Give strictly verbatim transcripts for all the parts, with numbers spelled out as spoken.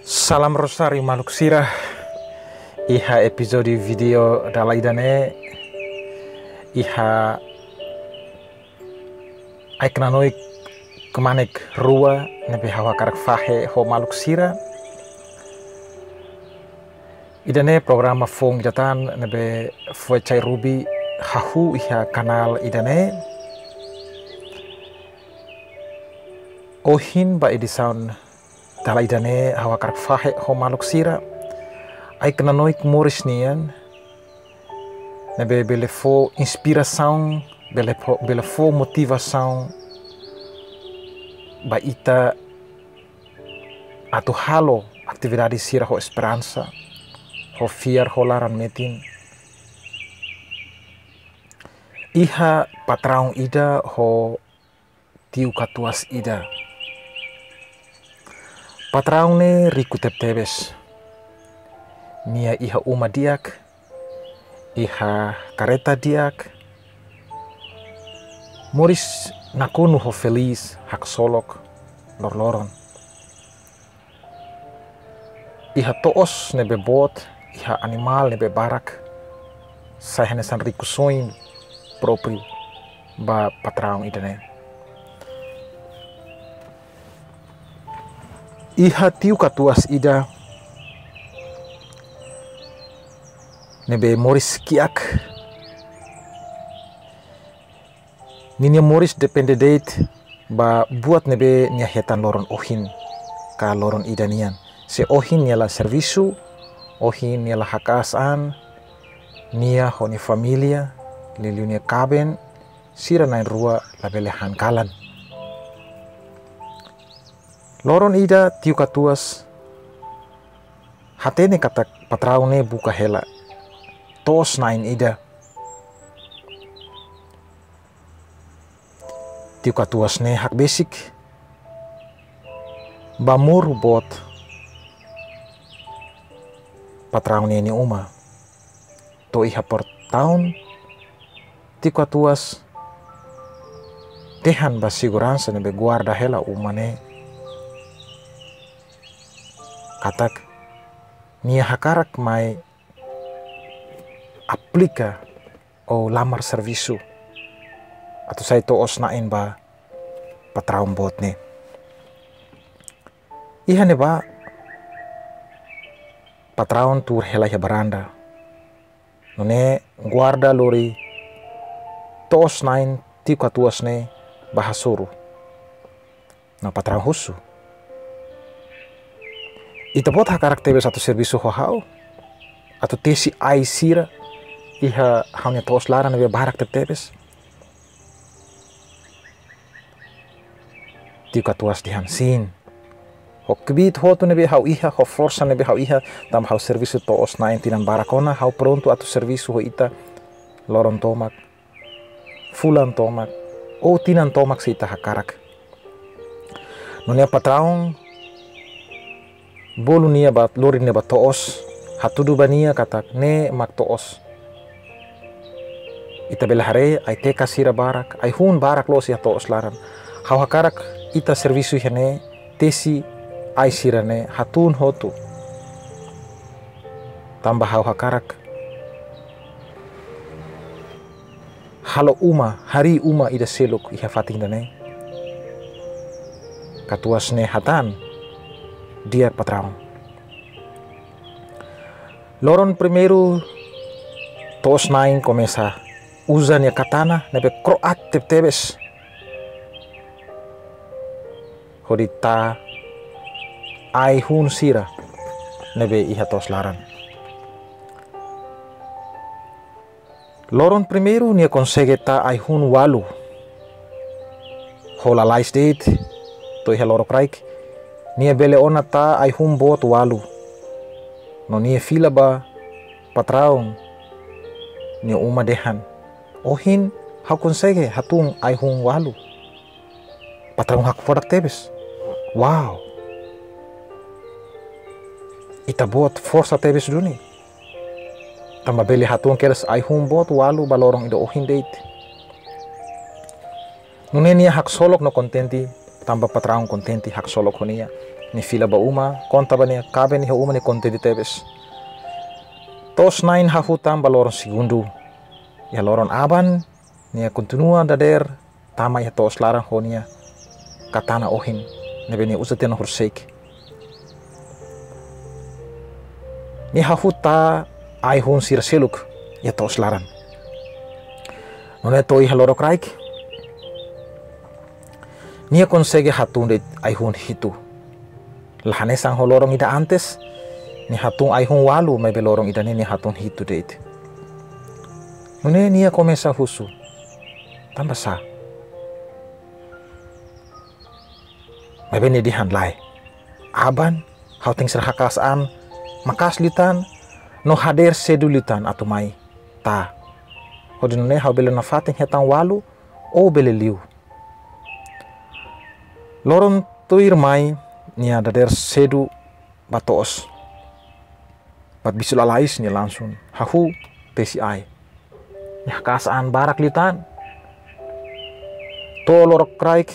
Salam Rosario maluk sira. Iha epizódiu vídeo dala ida-ne'e, iha ai-knanoik kmanek rua ne'ebé ha'u hakarak fahe ho maluk sira. Ida-ne'e programa foun ida tan ne'ebé Fo'é Cai Rubi hahú iha kanál ida-ne'e. Ohin ba edisaun dala ida-ne'e ha'u hakarak fahe ho maluk sira ai-knanoik moris nian ne'ebé bele fó inspirasaun, bele fó, bele fó motivasaun ba ita atu halo atividade sira ho esperansa, ho fiar ho laran metin. Iha patraun ida ho tiu katuas ida. Patraun ne'e riku tebetebes. Nia iha uma di'ak, iha karreta di'ak. Moris nakonu ho felís, haksolok loroloron. Iha to'os ne'ebé boot, iha animál ne'ebé barak, sai hanesan rikusoin própriu ba patraun ida-ne'e. Iha tiu katuas ida ne'ebé moris kiak. Ninia moris depende de'it ba buat ne'ebé nia hetan loron ohin ka loron ida nian. Se ohin nia la servisu, ohin nia la haka'as an, nia ho nia família, liuliu nia kaben, sira na'in-rua labele han kalan. Loron ida tiu katuas hatene katak patraun ne'e buka hela to'os-na'in ida. Tiu katuas ne'e hakbesik ba moru boot patraun ne'e nia uma. To'o iha portaun, tiu katuas dehan ba seguransa ne'ebé guarda hela uma ne'e katak nia hakarak mai aplika ou lamar servisu atu sai to'os-na'in ba patraun boot ne'e. Iha ne'ebá patraun tuur hela iha varanda. Nune'e guarda lori to'os-na'in tiu katuas ne'e ba hasoru. No patraun husu: "Ita-boot hakarak tebes atu servisu ho ha'u? Atu tesi ai sira iha ha'u-nia to'os laran ne'ebé barak tebetebes?" Tiu katuas dehan: "Sin. Ho kbiit hotu ne'ebé ha'u iha, ho forsa ne'ebé ha'u iha, tanba ha'u servisu to'os-na'in tinan barak ona, ha'u prontu atu servisu ho ita loron tomak, fulan tomak, ou tinan tomak se ita hakarak." Nune'e patraun bolu nia ba, lori nia ba to'os, hatudu ba nia katak ne'e mak to'os. Ita bele haree ai-teka sira barak, ai-hun barak loos iha to'os laran. Ha'u hakarak ita servisu iha ne'e, tesi ai sira-ne'e, hatún hotu. Tanba ha'u hakarak halo uma, harii uma ida seluk iha fatin ida-ne'e. Katuas ne'e hatán: "Di'ak patraun." Loron primeiru, to'os-na'in komesa uza nia katana ne'ebé kro'at tebetebes hodi tao ai-hun sira ne'ebé iha to'os laran. Loron primeiru nia konsege tao ai-hun ualu. Ho lalais de'it, to'o iha lorokraik, nia bele ona tao ai-hun boot ualu. No nia fila ba patraun nia uma dehan: "Ohin ha'u konsege hatún ai-hun ualu." Patraun hakfodak tebes. "Wow! Ita-boot forsa tebes duni. Tanba bele hatún kedas ai-hun boot ualu ba loron ida ohin de'it." Nune'e nia haksolok no kontente, tanba patraun kontente haksolok ho nia. Nia fila ba uma, konta ba nia kaben iha uma, nia kontente tebes. To'os-na'in hahú tan ba loron segundu. Iha loron aban, nia kontinua dadeer tama iha to'os laran ho nia katana ohin ne'ebé nia uza tiha ona horisehik. Nia hahú tan ai-hun sira seluk iha to'os laran. Nune'e to'o iha lorokraik, nia konsege hatún de'it ai-hun hitu. La hanesan ho loron ida antes, nia hatún ai-hun ualu, maibé loron ida-ne'e nia hatún hitu de'it. Nune'e nia komesa husu, tanbasá? Maibé nia dehan lae. Aban, ha'u tenke sira haka'as an maka'as liután, no hadeer sedu liután atu mai tan. Hodi nune'e ha'u bele nafatin hetan ualu, ou bele liu. Loron tuirmai nia dadeer sedu ba to'os. Buat bisu lalais nia langsung hahú tesi ai. Nia haka'as an barak liután. To'o lorokraik,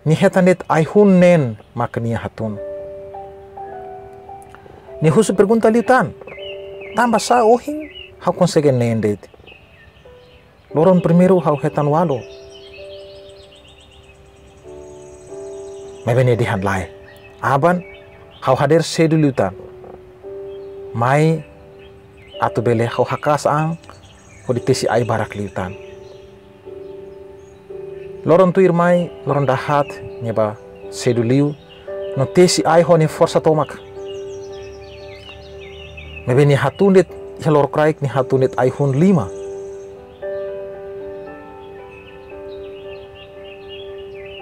nia hetan de'it ai-hun neen mak nia hatún. Nia husu pergunta liután, tanbasá ohin ha'u konsege neen de'it? Loron primeiru ha'u hetan ualu. Maibé nia dehan lae. Aban, ha'u hadeer sedu liután. Mai atu bele ha'u haka'as an hodi tesi ai barak liután. Loron tuirmai, loron dahaat, nia bá sedu liu, no tesi ai ho nia forsa tomak. Maibé nia hatún de'it, iha lorokraik nia hatún de'it ai-hun lima.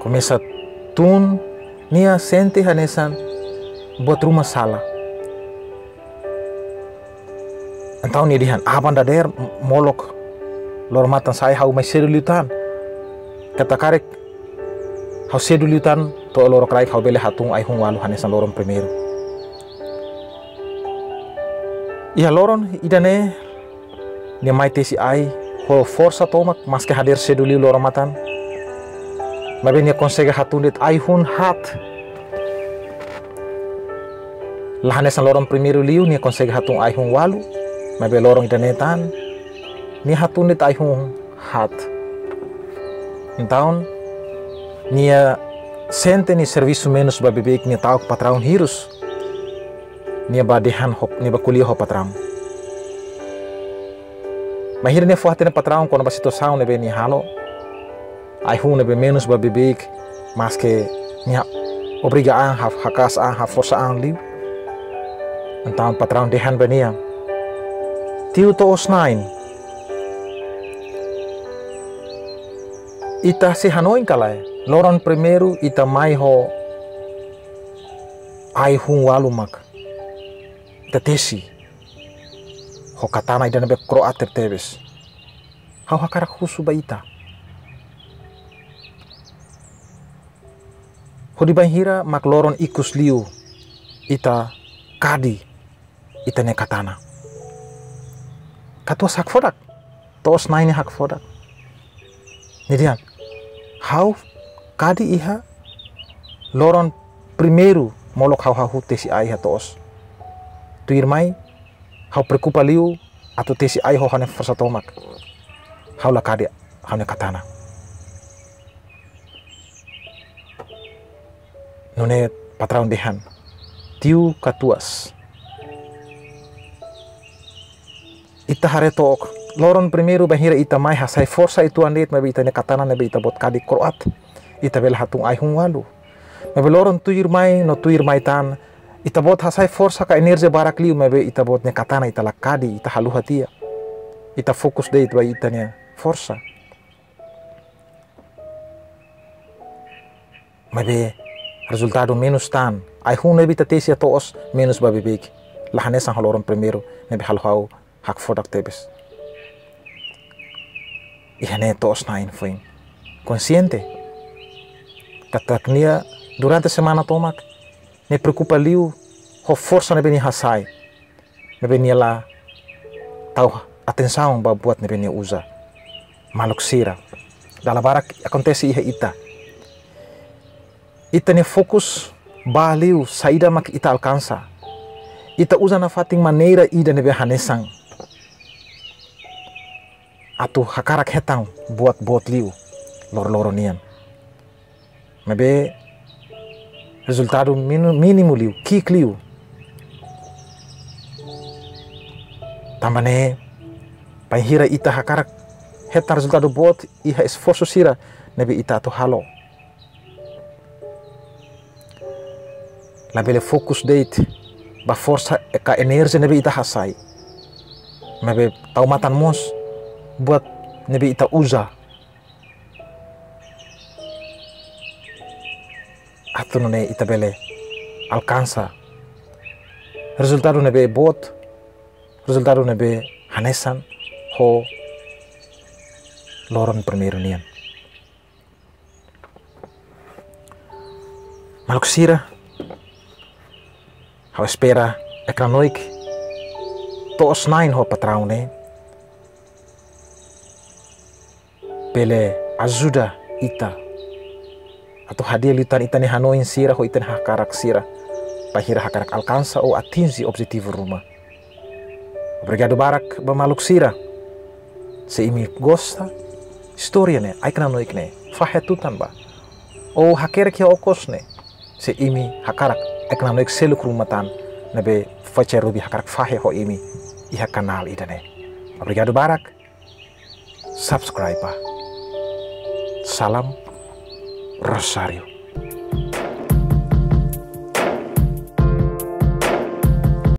Komesa tun, nia sente hanesan buat ruma sala. Entaun nia dehan aban dadeer molok loron matan sai ha'u mai sedu liután. Katak karik ha'u sedu liután to'o lorokraik ha'u bele hatún ai-hun ualu hanesan loron primeiru. Iha loron ida-ne'e nia mai tesi ai ho forsa tomak maske hadeer sedu liu loron matan. Maibé nia konsege hatún de'it ai-hun haat. La hanesan loron primeiru liu nia konsege hatún ai-hun ualu, maibé loron ida-ne'e tan nia hatún de'it ai-hun haat. Entaun nia sente nia servisu menus ba beibeik, nia ta'uk patraun hirus. Nia bá dehan ho, nia bá ko'alia ho patraun. Bainhira nia fó-hatene patraun kona-ba situasaun ne'ebé nia halo, ai-hun ne'ebé menus ba beibeik, maske nia obriga an, ha-, haka'as an, haforsa an liu. Entaun patraun dehan ba nia, tiu to'os-na'in, ita sei hanoin ka lae, loron primeiru ita mai ho ai-hun ualu mak ita tesi ho katana ida ne'ebé kro'at tebetebes. Ha'u hakarak husu ba ita, hodi bainhira mak loron ikus liu ita kadi ita-nia katana? Katuas hakfodak. To'os-na'in ne'e hakfodak. Nia dehan, ha'u kadi iha loron primeiru molok ha'u hahú tesi ai iha to'os. Tuirmai ha'u preokupa liu atu tesi ai ho ha'u-nia forsa tomak. Ha'u la kadi ha'u-nia katana. Nune'e patraun dehan, tiu katuas, ita haree took, loron primeiru bainhira ita mai hasai forsa uitoan de'it, maibé ita-nia katana ne'ebé ita-boot kadi kro'at, ita bele hatún ai-hun ualu. Maibé loron tuirmai no tuirmai tan, ita-boot hasai forsa ka enerjia barak liu, maibé ita-boot nia katana ita la kadi, ita haluha tiha. Ita fokus de'it ba ita-nia forsa. Maibé rezultadu menus tan. Ai-hun ne'ebé ita tesi iha to'os menus ba beibeik. La hanesan ho loron primeiru ne'ebé halo ha'u hakfodak tebes. Iha ne'e to'os-na'in foin konxiente katak nia durante semana tomak nia preokupa liu ho forsa ne'ebé nia hasai. Maibé nia la tau atensaun ba buat ne'ebé nia uza. Maluk sira, dala barak akontese iha ita. Ita-nia fokus Ba liu saida mak ita alkansa. Ita uza nafatin maneira ida ne'ebé hanesan atu hakarak hetan buat boot liu loroloron nian. Maibé rezultadu minu-, mínimu liu, ki'ik liu. Tanba ne'e, bainhira ita hakarak hetan rezultadu boot iha esforsu sira ne'ebé ita atu halo, labele fokus de'it ba forsa ka enerjia ne'ebé ita hasai. Maibé tau matan mós buat ne'ebé ita uza atu nune'e ita bele alkansa rezultadu ne'ebé boot, rezultadu ne'ebé hanesan ho loron primeiru nian. Maluk sira, ha'u espera eknanoik to'os-na'in ho patraun ne'e bele ajuda ita atu hadi'a liután ita-nia hanoin sira ho ita-nia hakarak sira, bainhira hakarak alkansa ou atinje objetivu ruma. Obrigadu barak ba maluk sira. Se imi gosta istória ne'e, eknanoik ne'e, fahe tutan ba. Ou hakerek iha okos ne'e, se imi hakarak eknanoik seluk ruma tan ne'ebé Faixa Rubi hakarak fahe ho imi iha kanál ida-ne'e. Obrigadu barak. Subscribe ba. Salam Rosario.